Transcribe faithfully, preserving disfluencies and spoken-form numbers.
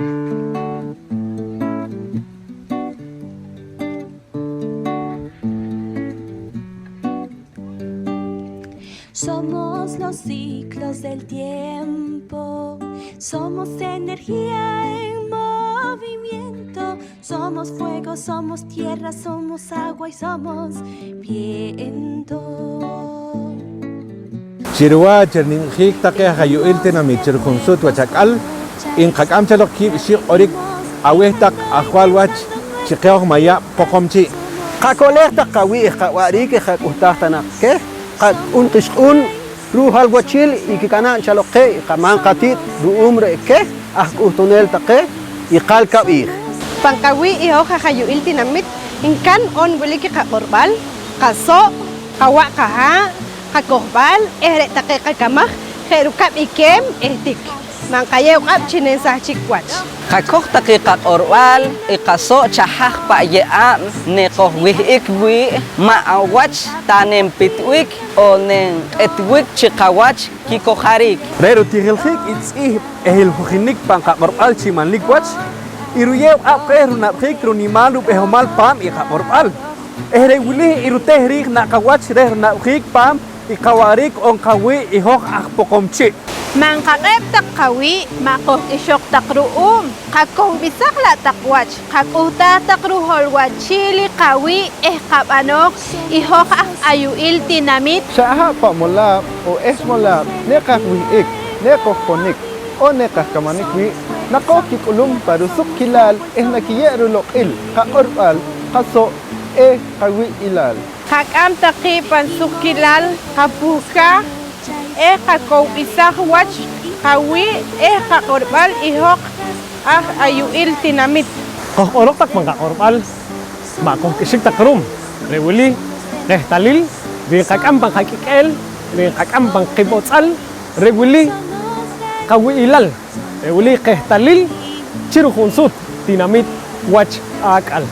Somos los ciclos del tiempo, somos energía en movimiento, somos fuego, somos tierra, somos agua y somos viento. Chi ruwach rinimjiik taqe aj ayu'il tinamit chi rujunsuut wach ak'al, nqak'am cho loq kiib' xiib' q'orik aweh taq ajwal wach chi qeh hoj mayab' Poqomchi'. Qako'leej taq qawii' eh qawa'riik eh qak'uhtaaj ta naq keh, qak'un qixq'uun ruhol wachil i kikanaab' cho loq qeh i qamaam qati't ru'uum re' keh aj k'uhtuneel taqe i qal kab'iij. Pan qawii' i hoj aj ayu'il tinamit nka'n oon wilik i qaq'orb'al, qaso', qawa' qahaa', qakojb'al eh re' taqe qakamaj je' rukab' i keem eh tik. Ma' nqayeew q'ab' chi ne nsahchik wach. Qakoj taq i qaq'orb'al, i qaso' chajaj pa' ye'aab' ne qojwih'ik wii', ma' awach ta ne npitb'ik oon ne nq'etb'ik chi qawach kikojariik. Re' rutijiljiik i tz'ihb' eh ilhujinik pan qaq'orb'al chi manlik wach, i ruyeew q'ab' qeh runab'jiik runimaal rub'ihomaal paam i qaq'orb'al eh re' wili i ruteh riij na' qawach reh runab'jiik paam i qawa'riik oon qawii' i hoj aj Poqomchi'. Ma' nqaq'eb' taq qawii', ma' qojk'ixoq taq ru'uum, qakowb'isaj la' taq wach, qak'uhtaaj taq ruhol wachil i qawii' eh qab'anooj i hoj aj ayu'il tinamit. Xa aha' pa' molaab' oon ex molaab' ne qajwih'ik, ne qojponik oon ne qajkamanik wii', naqoj kik'ulum pa rusuqkilaal eh nakiyeew ruloq'il qaq'orb'al, qaso' eh qawi'ilal. Qak'am taq qiib' pan suqkilaal, qapuhkaaj eh qakowb'isaj wach qawii' eh qaq'orb'al i hoj aj ayu'il tinamit. Qojq'oroq taq pan qaq'orb'al, ma' qojk'ixik taq ru'uum. Re' wili qehtalil ri nqak'am pan qak'ik'eel, ri nqak'am pan qib'otz'al, re' wili qawi'ilal, re' wili qehtalil chi rujunsuut tinamit wach ak'al.